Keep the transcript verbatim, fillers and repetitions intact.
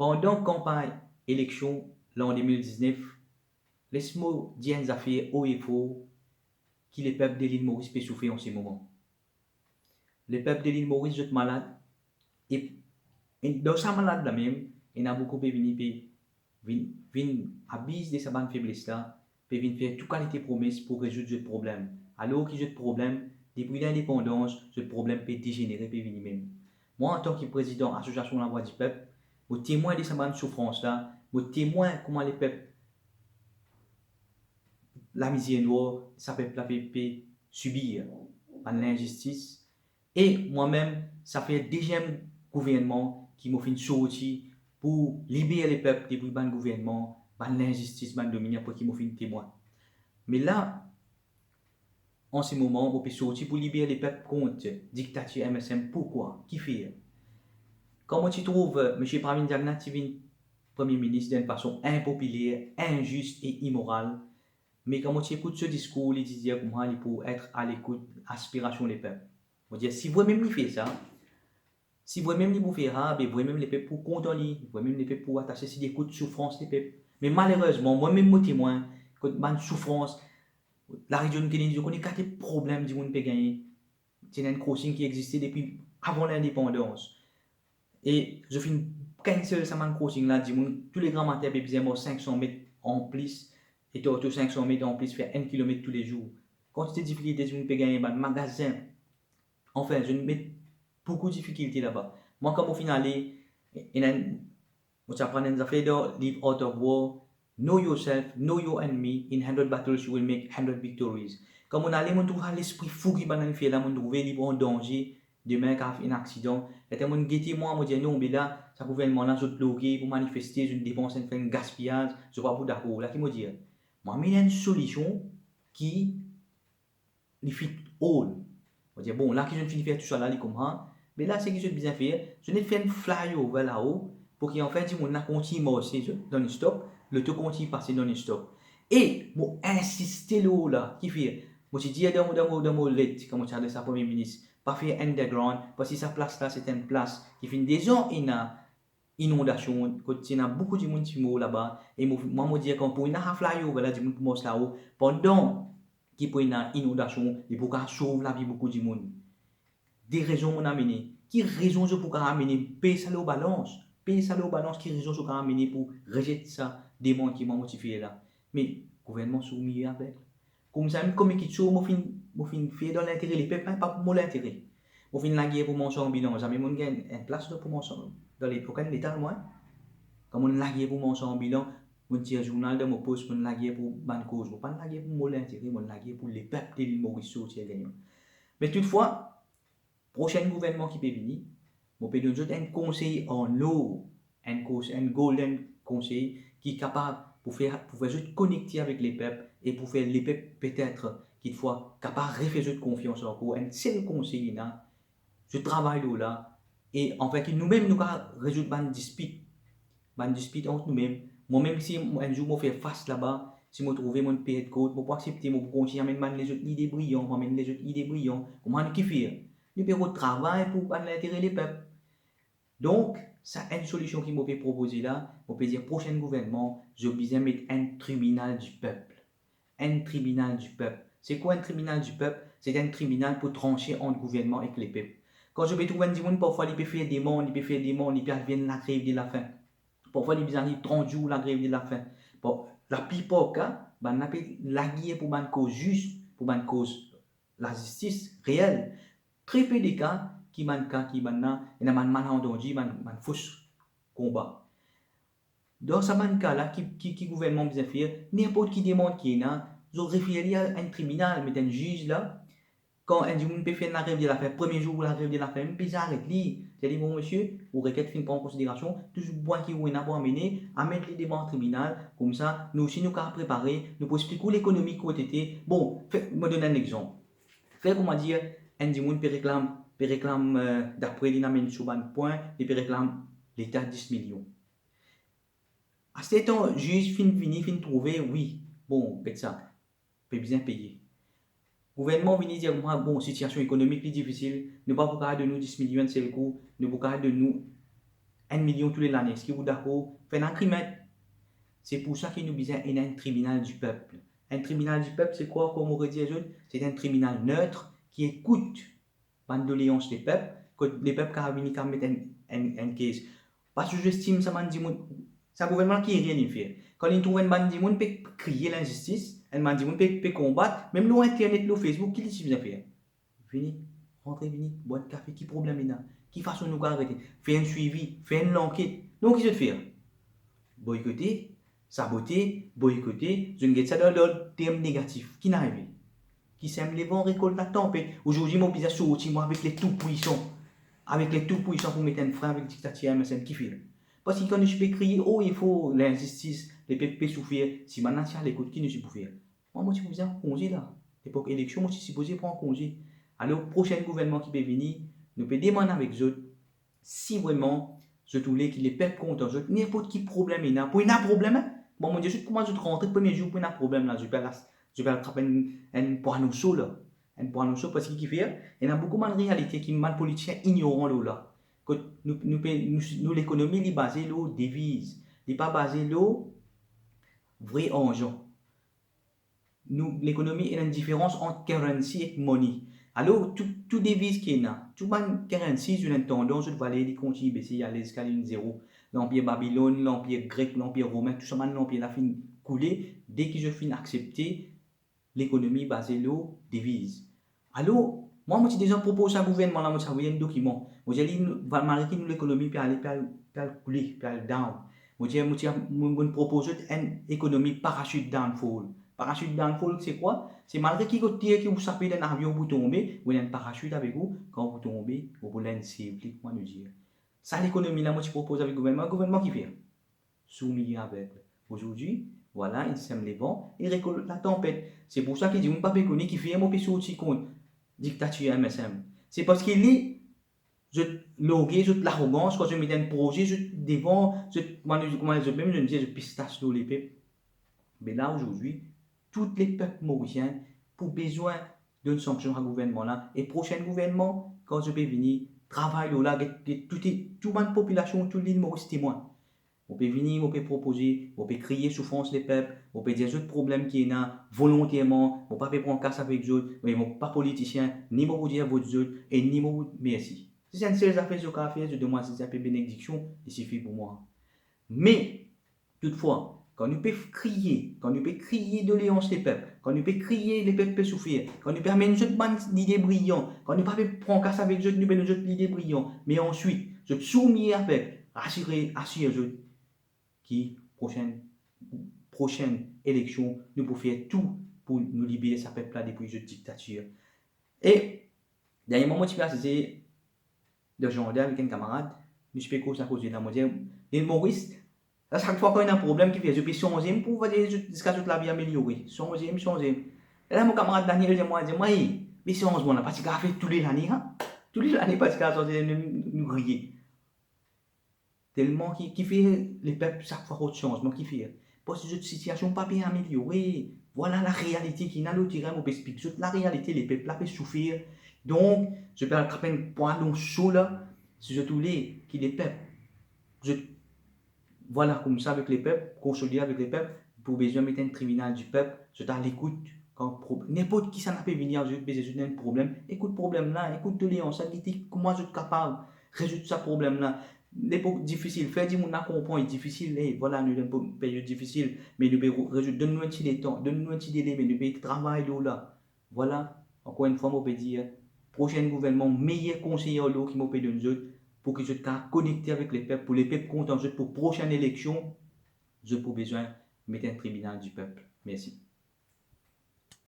Pandan kanpagn eleksion lan de mil diznef, les mo dir enn zafer o e for ki lepep de Lil Moris pe soufer an se moman. Lepep de Lil Moris, zot malad, e, e dan sa malad la mem, ena boukou pe vini, pe vinn, vinn abiz de sa bann febles la, pe vinn fer tou kalite promes pou rezoud zot problem. Alor ki zot problem, depi lindepandans, zot problem pe dezenere, pe vini mem. Mwa, antan ki prezidan Asosiasion Lavwa Dipep, mo temwin de sa bann soufrans la, mo temwin kouma lepep lamizer nwar, sa pep la pe, pe sibir bann linzistis. E mwa mem, sa fer deziem gouvernman ki mo finn sorti pou liber lepep depi bann gouvernman, bann linzistis, bann dominian, apre ki mo finn temwin. Me la, an se moman, mo pe sorti pou liber lepep kont diktatir M S M. Poukwa? Kifer? Kan mo ti trouv, eh, Misie Pravind Jugnauth ti vinn Premie Minis dan enn fason inpopiler, inzis e imoral, me kan mo ti ekout so diskour, li ti dir kouma li pou et a lekout aspirasion lepep. Mo dir, si vremem li fer sa, si vremem li pou fer sa, be vremem lepep pou kontan li, vremem lepep pou atase si li ekout soufrans lepep. Me malerezman, mwa mem mo temwin kot bann soufrans, larizon ki ena, zot kone kate problem dimoun pe gagne. Ti ena enn crossing ki existe depi avan lindepandans. E zot finn cancel sa bann crossing la, dimoun toule gramatin pe bizin mars sink san met anplis, e tou, tou sink san met anplis, fer enn kilomet toulezour. Kantite difikilte dimoun pe gagne, bann magazin. Anfin, zot met boukou difikilte laba. Mwa, kan mo finn ale, ena enn, mo ti aprann enn zafer dan liv Art of War, "Know yourself, know your enemy, in hundred battles you will make hundred victories." Kan mo'nn ale, mo'nn trouv sa lespri fou ki bann la inn fer la, mo'nn trouve li pou an danze, demin kapav enn aksidan. Letan mo'nn gete mwa, mo dir, "Non, be la, sa gouvernman la, zot lorgey pou manifeste, zot depans, zot fer enn gaspiyaz, zot pa pou dakor." La ki mo dir, mo amenn enn solision ki li fit all. Mo dir, bon, la ki zot finn fer tousala, li kouma, me la seki zot bizin fer, zot inn fer enn flyover lao, pou ki anfin dimoun la kontign marse zot dan stop, loto kontign pase dan stop. E mo insiste lor la, kifer, mo ti dir dan mo, dan mo, dan mo let, kan mo ti adres sa Premie Minis, pa fer underground, parski sa plas la, se enn plas ki finn deza ena inondasion, kot ti ena boukou dimoun ti mor laba, e mo, mwa mo dir kan pou ena sa flyover la, dimoun pou mars lao, pandan ki pou ena inondasion, li pou kapav sov lavi boukou dimoun. De rezon mo'nn amene. Ki rezon zot pou kapav amene? Pez sa lor balans. Pez sa lor balans, ki rezon zot kapav amene pou rezet sa demann ki mwa mo ti fer la. Me gouvernman soumir avek. Koumsa, mem kouma kiksoz mo finn, mo finn fer dan lintere lepep, pa pou mo lintere. Mo finn lager pou mars anbilan, zame mo'nn gagn enn plas dan pou mars an-, dan le, okenn leta mwa. Kan mo'nn lager pou mars anbilan, mo'nn tir zournal dan mo pos, mo'nn lager pou bann koz. Mo pa'nn lager pou mo lintere, mo'nn lager pou lepep de Lil Moris sorti gagnan. Me toutfwa, prosenn gouvernman ki pe vini, mo pe donn zot enn konsey an or, enn kons-, enn golden konsey ki kapav pou fer, pou fer zot konekte avek lepep e pou fer lepep petet kitfwa kapav refer zot konfians ankor. Enn sel konsey ena, zot travay lor la, e anfin ki noumem nou kapav rezoud bann dispit. Bann dispit ant noumem. Mwa mem si mo, enn zour mo fer fas laba, si mo trouve mo'nn perd kot, mo pou aksepte, mo pou kontign amenn bann lezot lide briyan, mo amenn lezot lide briyan. Kouma nou ki fer? Nou pe rod travay pou bann lintere lepep. Donk, sa enn solision ki mo pe propoze la, mo pe dir prosenn gouvernman, zot bizin met enn tribinal dipep. Enn tribinal dipep. Se kwa enn tribinal dipep? Se enn tribinal pou transe ant gouvernman ek lepep. Kan zot pe trouv enn dimoun, parfwa li pe fer demann, li pe fer demann, li pe al fer enn lagrev de lafin. Parfwa li bizin al trant zour lagrev de lafin. Bon, laplipar ka, bannla pe lager pou bann koz zis, pou bann koz lazistis reel. Tre pe de ka ki bann ka ki bannla, ena bann malantandi, bann, bann fos konba. Dan sa bann ka la, ki, ki, ki gouvernman bizin fer? Ninport ki demann ki ena, zot refer li a enn tribinal, met enn ziz la. Kan enn dimoun pe fer enn lagrev de lafin, premie zour lagrev de lafin, mem bizin aret li. Dir li, "Bon, misie, ou rekent finn pran an konsiderasion, tou pwin ki ou ena pou amene, amenn li devan tribinal, koumsa, nou osi nou kapav prepare, nou pou explik ou lekonomi kot ete." Bon, fer, mo donn enn lexanp. Fer koumadir, enn dimoun pe reklam, pe reklam, eh, dapre li amenn so bann pwin, li pe reklam Leta dis milion. Aster tan ziz finn vini, finn trouve, wi, bon, get sa, pe bizin peye. Gouvernman vini dir, "Mwa, bon, sitiasion ekonomik li difisil, nou pa pou kapav donn ou dis milion enn sel kou, nou pou kapav donn ou enn milion tou le lane. Eski ou dakor fer enn agreement? Se pou sa ki nou bizin ena enn tribinal di pep. Enn tribinal di pep, se kwa, kouma mo redir zot? Se enn tribinal net ki ekout bann doleans lepep, kot lepep kapav vini, kapav met enn, enn, enn kes. Pa souzestim sa bann dimoun, sa gouvernman ki rien li fer. Kan li trouv enn bann dimoun pe kriye linzistis, enn bann dimoun pe, pe konbat, mem lor internet, lor Facebook, ki li ti bizin fer? Vini, rantre, vini, bwar enn kafe, ki problem ena? Ki fason nou kapav arete? Fer enn swivi, fer enn lanket. Non, ki zot fer? Boykote, sabote, boykote, zot get sa dan, dan term negatif. Ki inn arive? Ki sem levan, rekolt latanpet. Azordi, mo bizin sorti, mwa, avek le Tou-Pwisan. Avek le Tou-Pwisan pou met enn fren avek diktatir M S M ki fer. Parski kan nou ti pe kriye o e for linzistis, lepep pe soufrir, si bann la ti al ekout, ki nou ti pou fer? Mwa, mo ti pou bizin konze la. Lepok eleksion, mo ti sipoze pran konze. Alor, prosenn gouvernman ki pe vini, nou pe demann avek zot, si vreman zot oule ki lepep kontan zot, ninport ki problem ena, pou ena problem, hein? Bon, mo dir zot, kouma zot rantre premie zour pou ena problem la, zot pe al, zot pe al trap enn, enn pwa noso la. Enn pwa noso, parski ki fer, ena boukou bann realite ki bann politisien ignoran lor la. Kot nou, nou pe, nou, nou lekonomi, li baze lor deviz. Li pa baze lor vre arzan. Nou, lekonomi, ena enn diferans ant currency ek money. Alor, tou, tou deviz ki ena, tou bann currency, zot ena enn tandans, zot valer li kontign bese, li ale ziska li vinn zero. Lanpir Babilonn, Lanpir Grek, Lanpir Romin, tou sa bann lanpir la finn koule, deki zot finn aksepte lekonomi baze lor deviz. Alor, mwa, mo ti deza propoz sa gouvernman la, mo ti avoy enn dokiman. Mo dir li, nou, va-, malgre ki nou lekonomi pe ale, pe al, pe al koule, pe al down. Mo dir, mo ti, mo, mo propoz zot enn ekonomi parachute downfall. Parachute downfall, se kwa? Se malgre ki kote ki ou sape dan avion pou tonbe, ou ena enn parachute avek ou, kan ou pou tonbe, ou pou land safely, kouma nou dir. Sa lekonomi la, mo ti propoz avek gouvernman, gouvernman ki fer? Soumir avek. Azordi, vwala, inn sem levan, e rekolt latanpet. Se pou sa ki dimoun pa pe kone ki fer mo pe sorti kont diktatir M S M. Se parski li, zot lorgey, zot larogans, kan zot met enn proze, zot devan, zot, kouma, kouma zot mem, zot dir, zot pistas lor lepep. Me la, azordi, tou lepep morisien pou bizin donn sanksion a gouvernman la, e prosenn gouvernman, kan zot pe vini, travay lor la, get, get tou, tou bann popilasion, tou Lil Moris temwin. Mo pe vini, mo pe propoze, mo pe kriye soufrans lepep, mo pe dir zot problem ki ena volonterman, mo pa pe pran kas avek zot, me mo pa politisien, ni mo pou dir vot zot, e ni mo pou, mersi. Si se enn sel zafer zot kapav fer, zot donn mwa zis enn pe benediksion, li sifi pou mwa. Me, toutfwa, kan nou pe f-, kriye, kan nou pe kriye doleans lepep, kan nou pe kriye lepep pe soufrir, kan nou pe amenn zot bann lide briyan, kan nou pa pe pran kas avek zot, nou pe donn zot lide briyan, me answit, zot soumir avek, asire, asir zot ki prosenn, prosenn eleksion, nou pou fer tou pou nou liber sa pep la depi zot diktatir. E derniereman, mo ti pe asize dan zardin avek enn kamarad, nou ti pe koz sa koze la, mo dir, Lil Moris, a sak fwa kan ena problem, ki fer, zot pe sanze m pou vale zot, ziska zot lavi ameliore. Sanze m, sanze m. E la, mo kamarad Daniel dir mwa, dir mwa, "Ey, me sanzman la, pa ti kapav fer tou le lane, ha? Tou le lane, pa ti kapav sanze, nou, nou griye." Telman ki, ki fer lepep sak fwa rod sanzman, ki fer? Parski zot sitiasion pa pe ameliore. Vwala larealite ki ena lor terin, mo pe explik zot larealite, lepep la pe soufrir. Donk, zot pe al trap enn pwa noso la, si zot oule ki lepep, zot, vwala, koumsa avek lepep, konsolide avek lepep, pou bizin met enn tribinal di pep, zot al ekout, kan pro-, ninport kisannla pe vini, zot bizin, zot ena enn problem, ekout problem la, ekout doleans la, gete kouma zot kapav rezoud sa problem la. Lepok difisil, fer dimoun la konpran, li difisil, e vwala, nou dan enn po-, peryod difisil, me nou pe re-, rezoud, donn nou enn ti letan, donn nou enn ti dele, me nou pe travay lor la. Vwala, ankor enn fwa, mo pe dir, prosenn gouvernman, meyer konsey alor ki mo pe donn zot, pou ki zot kapav konekte avek lepep, pou lepep kontan zot, pou prosenn eleksion, zot pou bizin met enn tribinal di pep. Mersi.